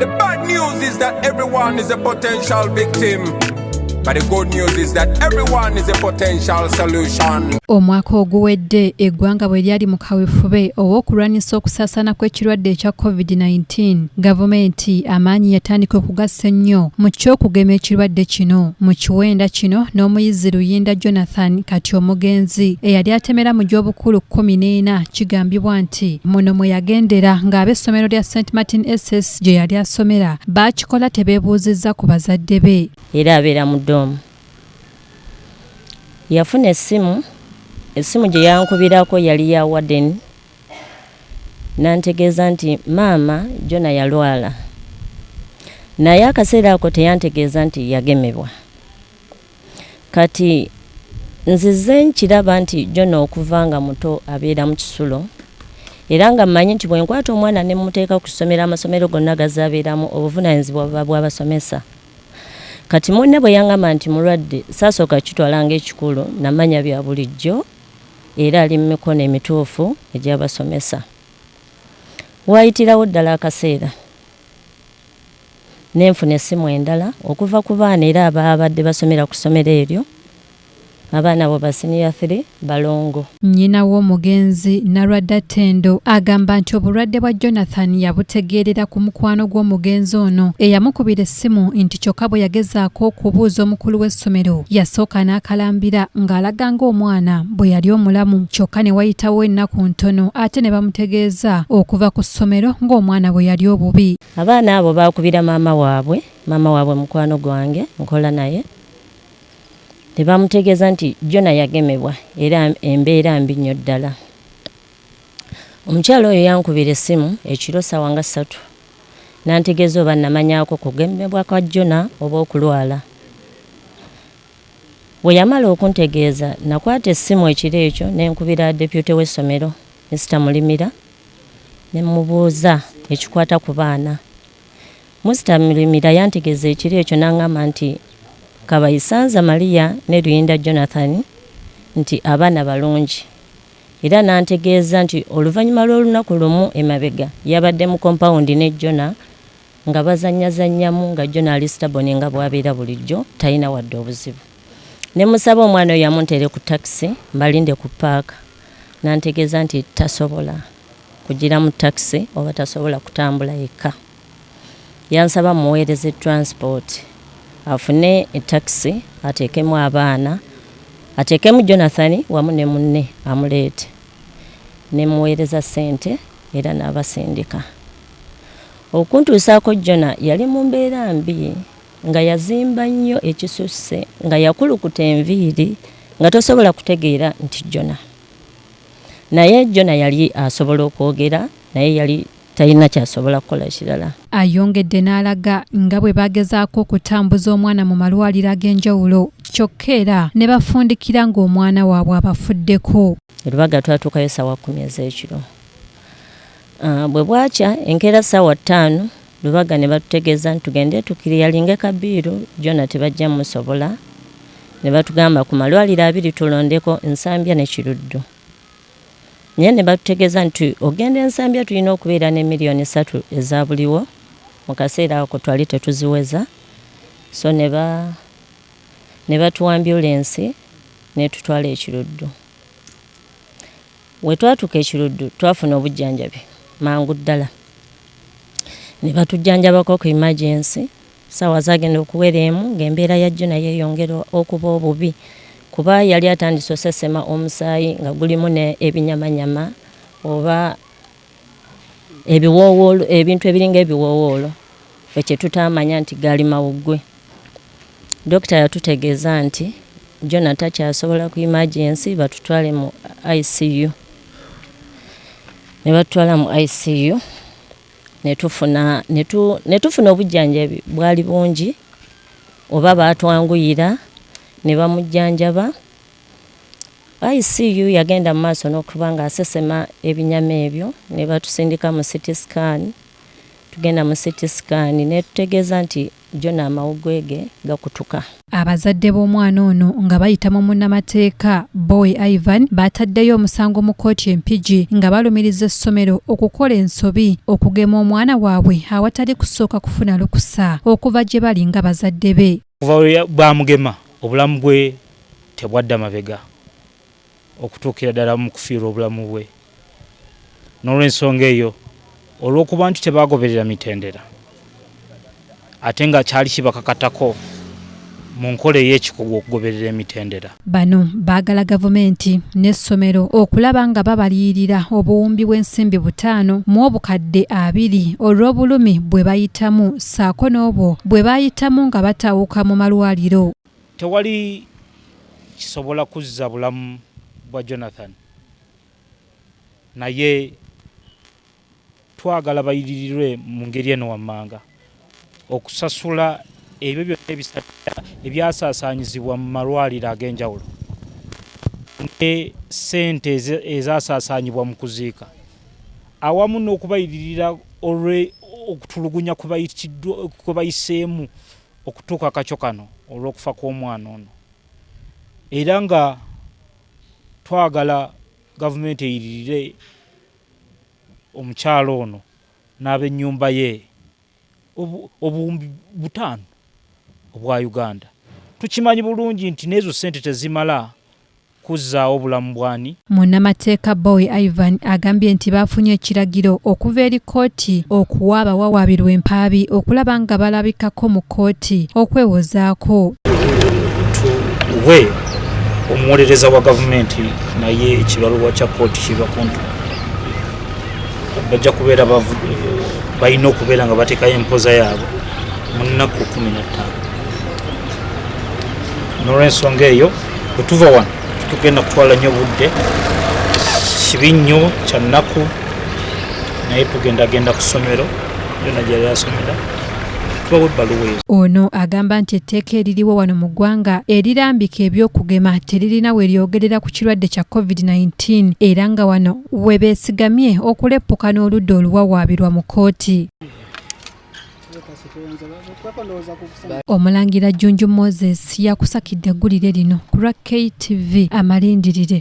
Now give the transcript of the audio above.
The bad news is that everyone is a potential victim. But the good news is that everyone is a potential solution. Omwaka oguwedde eggwanga bwe lyali mu kaweefube ow'okulwanyisa okusaasaana kw'ekirwadde ekya COVID-19, gavumenti amaanyi yatandika okugassa ennyo mu ky'okugema ekirwadde kino. Mu kiwenda kino n'omuyizi Luyinda Jonathan kati omugenzi eyali atemera mu gy'obukulu 14 kigambibwa nti muno mwe yagendera ng'ab'essomero lya St Martin SS gye yali asomera baakikola tebeebuuzizza ku bazadde be. Era abeera mu dorm. Yafuna essimu, essimu gye yankubirako yali ya warden, n'antegeeza nti maama Jona yalwala. Naye akaseera ako teyantegeeza nti yagemebwa. Kati nzize nkiraba nti Jona okuva nga muto abeera mu kisulo, era nga mmanyi nti bwe nkwata omwana ne mmuteeka ku ssomero, amasomero gonna gazaabeeramu obuvunaanyizibwa buba bw'abasomesa. Kati munne bwe yaŋŋamba nti mulwadde, saasooka kukitwala ng'ekikulu, namanya bya bulijjo era ali mu mikono emituufu egy'abasomesa. Waayitirawo ddala akaseera ne nfuna essimu endala okuva ku baana era abaabadde basomera ku ssomero eryo, abaana abo ba senior 3 balongo. Nnyina w'omugenzi Nalwadda Ttendo agamba nti obulwadde bwa Jonathan yabutegeerera ku mukwano gw'omugenzi ono eyamukubira essimu nti kyokka bwe yagezaako okubuuza omukulu w'essomero yasooka n'akalambira ng'alaga ng'omwana bwe yali omulamu kyokka ne wayitawo ennaku ntono ate ne bamutegeeza okuva ku ssomero ng'omwana bwe yali obubi. Abaana abo baakubira maama waabwe, maama waabwe mukwano gwange nkola naye, ne bamutegeeza nti Jona yagemebwa era embeera mbi nnyo ddala. Omukyala oyo yankubira essimu ekiro ssaawa nga 3 n'antegeeza oba namanyaako kugemebwa kwa Jona oba okulwala. Bwe yamala okuntegeeza nakwata essimu ekiro ekyo ne nkubira deputy w'essomero Mr Mulimira ne mmubuuza ekikwata ku baana. Mr Mulimira yantegeeza ekiro ekyo n'angamba nti Kabayisanza Maria ne Luyinda Jonathan nti abaana balungi. Era n'antegeeza nti oluvannyuma lw'olunaku lumu emabega yabadde mu compound ne Jona nga bazannyazannyamu nga Jona ali stubborn nga bw'abeera bulijjo talina wadde obuzibu. Ne musaba omwana oyo amunteere ku takisi mbalinde ku paaka n'antegeeza nti tasobola kugira mu takisi oba tasobola kutambula yekka. Yansaba mmuweereze transport afune takisi ateekemu abaana, ateekemu Jonathan wamu ne munne amuleete. Ne mmuweereza ssente era n'abasindika. Okuntuusaako Jona yali mu mbeera mbi nga yazimba nnyo ekisusse nga yakulukuta enviiri nga tosobola kutegeera nti Jona. Naye Jona yali asobola okwogera naye yali talina ky'asobola kukola kirala. Ayongedde n'alaga nga bwe bagezaako okutambuza omwana mu malwaliro ag'enjawulo kyokka era ne bafundikira ng'omwana waabwe abafuddeko. Lubaga twatuukayo ssaawa 10 ez'ekiro. Bwe bwakya enkeera ssaawa 5 Lubaga ne batutegeeza nti tugende tukiriyalinge kabiiru Jona tebajja musobola ne batugamba ku malwaliro 2 tulondeko Nsambya ne Kiruddu. Naye ne batutegeeza nti ogenda e Nsambya tulina okubeera ne miliyoni 3 eza buliwo mu kaseera ako twali tetuziweza so ne batuwa ambulensi n'etutwala e Kiruddu. We twatuuka e Kiruddu twafuna obujjanjabi mangu ddala ne batujjanjabako ku emergency ssaawa zaagenda okuwera emu ng'embeera ya Jona yeeyongera okuba obubi kuba yali atandise osesema omusaayi nga gulimu ne ebinyamanyama oba ebiwoowoolo ebintu ebiringa ebiwoowoolo ffe kye tutaamanya nti gaali mawuggwe. Dokita yatutegeeza nti Jona takyasobola ku emergency batutwale mu ICU. Ne batutwala mu ICU ne tufuna ne tufuna obujjanjabi bwali bungi oba baatwanguyira ne bamujjanjaba. ICU yagenda mu maaso n'okuba ng'asesema ebinyama ebyo ne batusindika mu CT scan. Tugenda mu CT scan n'etutegeeza nti Jona amawuggwe ge gakutuka. Abazadde b'omwana ono nga bayita mu munnamateeka Boy Ivan bataddeyo omusango mu kkooti e Mpigi nga balumiriza essomero okukola ensobi okugema omwana waabwe awatali kusooka kufuna lukusa okuva gye bali nga bazadde be. Okuva lwe baamugema obulamu bwe tebwadda mabega okutuukira ddala mu kufiirwa obulamu bwe. N'olwensonga eyo, olw'okuba nti tebaagoberera mitendera ate nga kyali kibakakatako mu nkola ey'ekikugu okugoberera emitendera. Bano baagala gavumenti n'essomero okulaba nga babaliyirira obuwumbi bw'ensimbi 5 mu 20,000 olw'obulumi bwe bayitamu ssaako n'obwo bwe bayitamu nga batawuka mu malwaliro. Tewali kisobola kuzza bulamu bwa Jonathan, naye twagala bayiririrwe mu ngeri eno wammanga okusasula ebyo byonna ebyasaasaanyizibwa mu malwaliro ag'enjawulo ne ssente ezasaasaanyibwa mu kuziika awamu n'okubayiririra okutulugunya kwe bayiseemu okutuuka akakyo kano olw'okufa kw'omwana ono. Era nga twagala gavumenti eyiririre omukyalo ono n'ab'ennyumba ye obuwumbi 5 obwa Uganda. Tukimanyi bulungi nti n'ezo ssente tezimala kuzzaawo bulamu bwani. Munnamateeka Boy Ivan agambye nti baafunye ekiragiro okuva eri kkooti okuwa abawawaabirwa empaabi okulaba nga balabikako mu kkooti okwewozaako. Tuwe omuwolereza wa gavumenti naye ekibaluwa kya kkooti kiba kuntu bajja kubeera balina okubeera nga bateekayo empoza yaabwe mu nnaku 15. N'olwensonga eyo bwe tuva wano tugenda kutwala nnyo budde, kibi nnyo kya nnaku, naye tugendagenda ku ssomero yonna gye yali asomera tubawe ebbaluwa ezo. Ono agamba nti etteeka eririwo wano mu ggwanga erirambika eby'okugema teririna we lyogerera ku kirwadde kya COVID-19 era nga wano we beesigamye okuleppuka n'oludda oluwawaabirwa mu kkooti. Omulangira Jjunju Moses yakusakidde eggulire lino ku lwa KTV amalindirire.